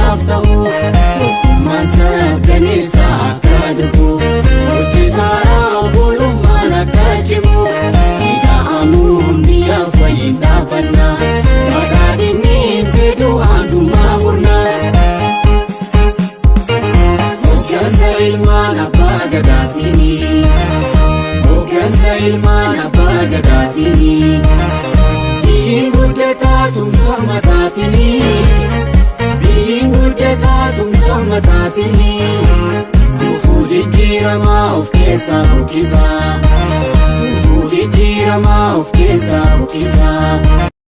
biyyaaf ta'u, tokkummaan sabdaneessa akka dhufu, hojjetaaraa obbolummaan akka cimu, ida'amuun biyyaaf waliin dhaabbanna, badhaadhinni fedhu aantummaa murnaa. Hoggansa ilmaan abbaa gadaatiini. Hoggansa ilmaan abbaa gadaatiini. Biyyiin guddataa tumsa ummataatiini. Biyyiin guddataa tumsa ummataatiini. Dhufuu jijjiiramaa of keessaa buqqisa. Dhufuu jijjiiramaa of keessaa buqqisa.